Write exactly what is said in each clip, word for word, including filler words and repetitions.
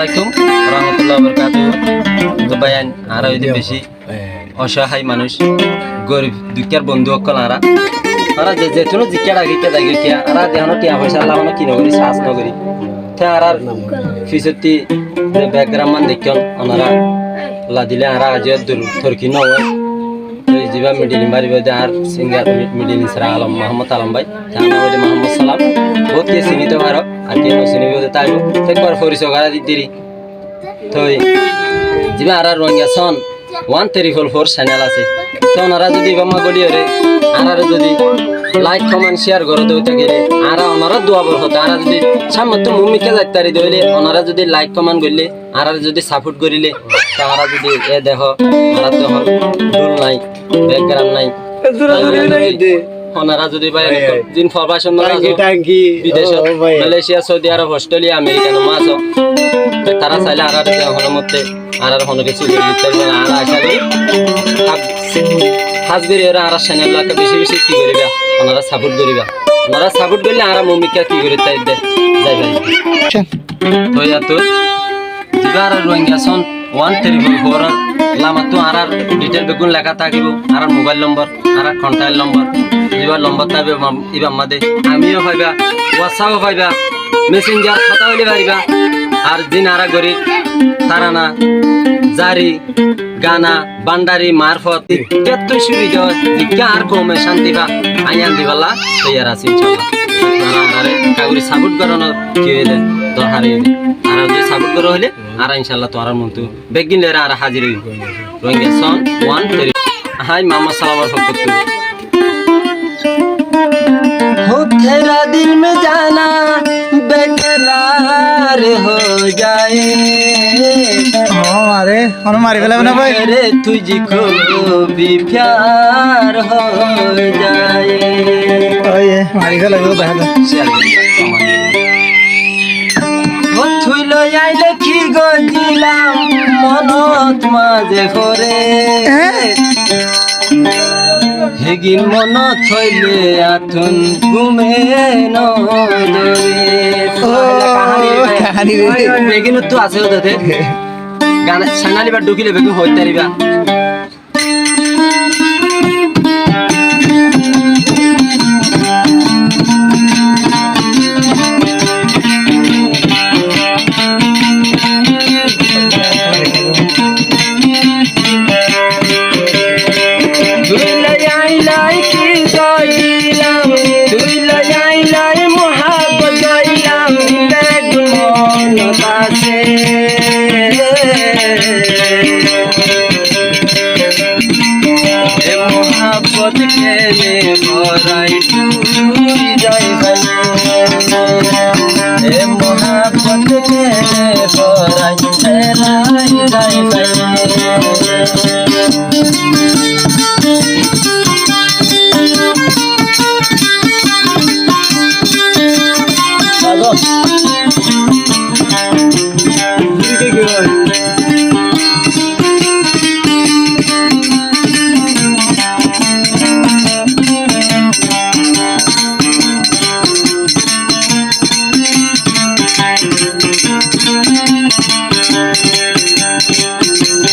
Alaikum warahmatullahi wabarakatuhu. Tó báiyain, añára óilde beci ocáhai manúic, gorib dukkár bondú ókkol añára. Añára ze, zetunó zikká dhaki, kiyá dhaki, kiyá, añára zehóno tiyá foicá lla honó ki nogorí, sas nogorí. Te añárar fisótti ze background man deikkón, onora ladilé añára aijjó dur torki noói. Te zibá middle name bari bóde añár singer mi-, middle name sara Alom, Muhammod Alom bái. Te añár nam óilde Muhammod Salam. Bóut kiyé sinito faro, ar kiyé no sinito táibo. Te ekbar foriso gorá di diri. Toi zibá añárar Rohingya Song one triple four channel asé. Toi onora zodi ibá ma goli ore, añárare zodi like, comment, share goró de ói tákile, añára onora dua borkot, añára zodi sámnottú mumikká zait fari de óile, onora zodi like, comment goille, añárare zodi support gorile, toi añára zodi e dekó, añárar to ehón dhul nai, background nai. Onora zodi bái, zin forbácon no asó, bidecót, Malaysia, Saudi Arab, Australia, America no asó, te tará saile añárare de honó motte, añárar honó kessú gorí dito faribo, añára acá gorí. Hás, hás gorí ore añárar channel ot beci beci ki goriba, onora support goriba, onora support goille añára mumikká ki gori táibo de, zai fari. Toi yían toi, zibá añárar Rohingya Song one triple four or lamattú añárar detail beggún leká tákibo, añárar mobile nombor, añárar contact nombor, zibá nombor táibo ibá, ibá ma de. Email o faiba, WhatsApp o faiba, Messenger hotá hoile fariba. Ar zin añára gorí, tarana, zari, gana, bhandari, marfot, zikkáttú cúru de, zikká añár koume cánti fa, aññí an dibálla toiyar así, incállah. Tuáñra añáre ekka gorí support gorónor ki óiye de, dorhar óiye de. Añáre zodi support goró óile, añára incállah tuáñrar muúntu beggín loiyóre añára házir óiyum. Rohingya Song one three. Aññí Muhammod Salamor fokkóttu. ہو تیرا دل میں جانا بے قرار ہو جائے۔ Ó, mare, óne mari félaibo na bái? میرے تجھ کو بھی پیار ہو جائے۔ Óiye, mari félaibo, dehá de. Ó tui loi aile ki goijjilam, monot maze fore. Hé? Hegin monot óile atún gume no dóre. Ó, kahani re. Beggínottú asé ó de. Gana, channel ibá dhukile beggín hoit fariba. Tui loi ailai ki goijjilam, tui loi ailai muhabbot goijjilam, beggún monot asé. E muhabbot kene gorai tui zai faile, e muhabbot kene gorai tui zai faile.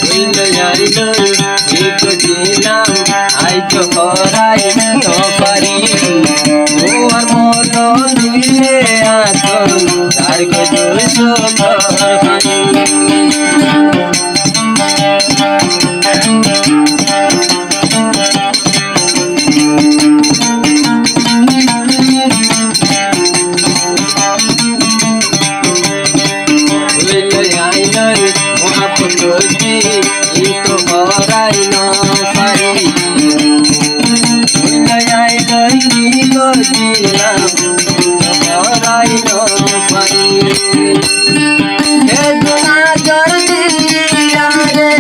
Tui loi ailai ki goijjilam, aijjó horai no fari. Tuáñr mono dile atún, tar goi dui sókor fani. Tui loi ailai muhabbot goijjí, íntu horai no fari. Tui loi ailai ki goijjilam, íntu horai no fari. He duna jor diya re,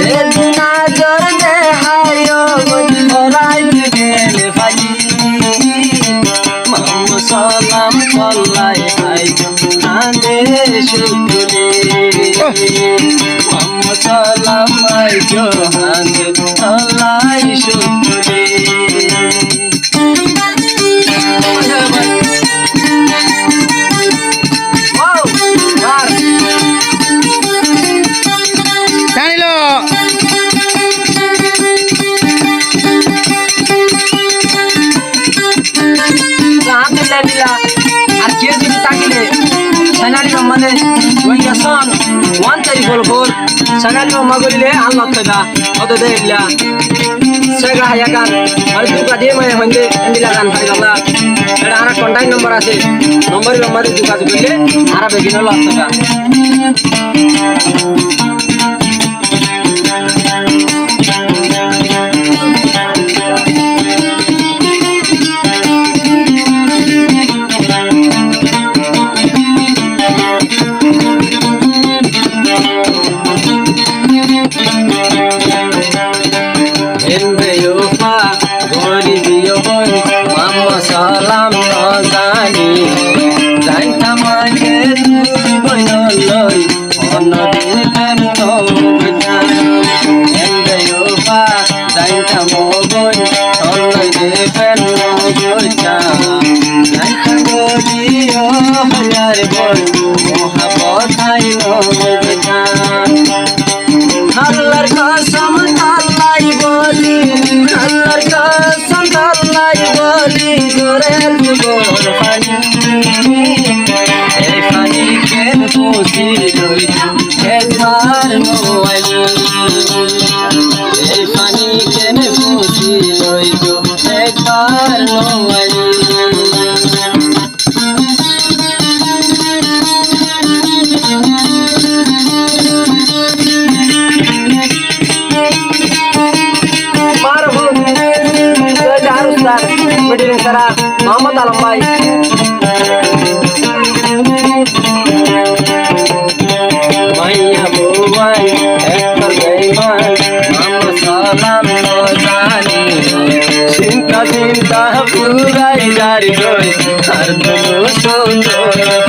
he duna jor de hayo, horai gele fari. Muhammod Salam hollai aijjó hande cúk dile. Muhammod Salam aijjó hande hollai cúk dile. Wow, mar. Rohingya son one triple four. Sega loi mamma gorile añár loi faiba. Hoto de illa. Sega haiya gan. Ar duka diye mane hoinde endilla gan faiba. Eta añár contact number asé. Number loi mamma de duka gorile añár beggúnor loi faiba. Ende ufa goribi o boi, mamma salam no zani. Zaintam añí tui boinor loi, hono din fem no goitam. Ende ufa zaintam o boi, tor loi de fem no goitam. Zaintam gori o hoilar boi, muhabbot añí no goitam. Allar kosom tollai boli, Allar kosom tollai boli, gorel gor fani. Ei fani ken fusi loitu, ekbar no aili. Ei fani ken fusi loitu, ekbar no aili. Marhum Zaid Arustar, Middle Sara, Muhammad Alam bái. Maiya bou bái, ekbar beiman, mamma salam no zani. Sinta sinta furai zar goi, ar dunu soto.